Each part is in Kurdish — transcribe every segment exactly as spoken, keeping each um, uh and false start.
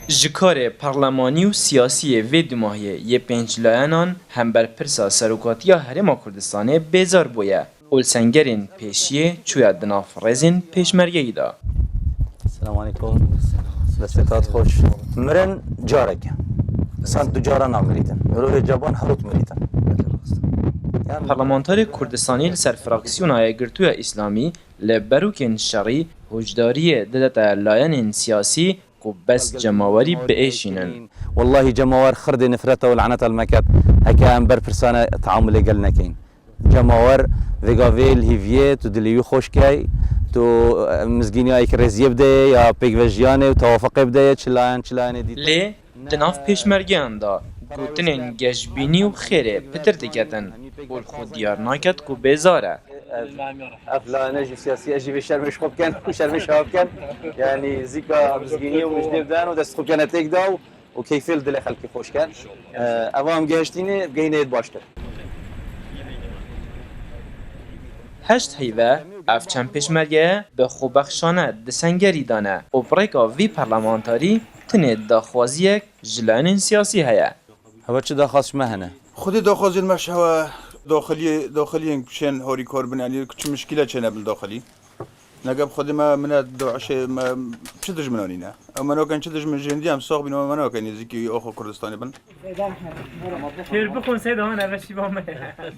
Ji karê parlemanî û siyasî yê vê dumahiyê yê pênc layenan hember pirsa serokatiya Herêma Kurdistanê bêzar bûye û li sengerên pêşiyê çûye di nav rêzên pêşmergeyî de. Selam aleyküm. Destê tat xweş. Mirin careke. San du cara namirîtin. Mirovê ceban herot mirîtin. Parlamentarê Kurdistanî li ser fraksiyona Yekgirtûya Îslamî li berûkên şerî hûşdariyê didete layenên siyasî ku bes cemawerî biêşînin. Wellahî cemawer xirdê nifreta û laneta li me ket. Heke em berpirsane teamulê gel nekeyin. Cemawer vêga vê li hîviyê tu dilê wî xweş key, tu, e, mizgîniya yek rêziyê bideyê ya pêkvejiyanê û tewafeqê bideyê çi layen çi layenê dîtin. Lê di nav pêşmergeyan de gotinên geşbînî û xêrê pitir diketin û li xwe diyar naket ku bêzar e. Ev layene jî siyasî, ez jî vê şermê ji xwe bikin, şermê şewa bikin. Yanî zîka mizgînî û mijdê bidan û dest xwe bikene têk da û, û keyfê li dilê xelkê xweş ken. Ev em gehiştînê, bigehînê yêt baştir. Heşt heyve ev çend pêşmergeye bi xwebexşane di sengerî de ne û bi rêka vî parlamentarî tenê daxwaziyek ji layenên siyasî heye. Hewe çi daxwaz ji me hene? Xwedê daxwazên me ji hewe daxiliyê, daxiliyên ku çên harîkar bin, yanî ku çi mişkîle çêne bin daxilî. Nege bi xwedê me, min e DAIŞê, me çi dijminan nîne. Ew me nakin çi dijmin ji hindî em sax bîn, ew me nakin nêzîkî oxa Kurdistanê bin. Fêr bixwin sê daha neve şîva me.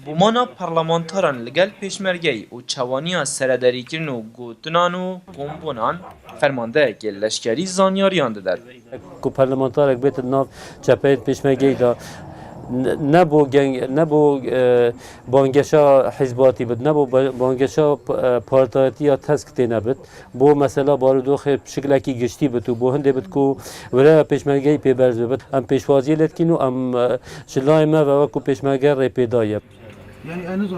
Bûmana parlamentaran li gel pêşmergeyî û çawaniya serederîkirin û gotinan û kombûnan fermandeyekê leşkerî zanyariyan didet. Ku parlamentarek bête di nav çepeyên pêşmergeyî de, ne, ne bo geng, ne bo, e, bangeşa hizbatî bit, ne bo ba-, bangeşa, e, partayetî ya tesk têne bit. Bo mesela barodoxê bi şiklekî giştî bit û bo hindê bit ku wireya pêşmergeyî pê berz bibit. Em pêşwaziyê lê dikîn û em, e, ji layê me ve wekû pêşmerge rê pê daye.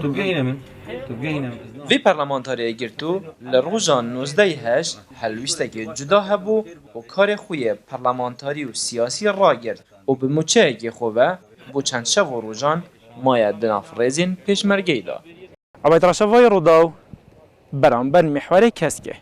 Tu bigehîne min. Tu bigehîne min. Vê parlamentarê Yekgirtû li roja nozdehê heşt helwîstekê cuda hebû û karê xwe yê parlamentarî û siyasî ragirt û bi mûçeyekê xwe ve bo çend şev û rojan maye di nav rêzên pêşmergeyî de. Ebayt Reşevayê Rûdaw, beramber Mîhwerê Keskê.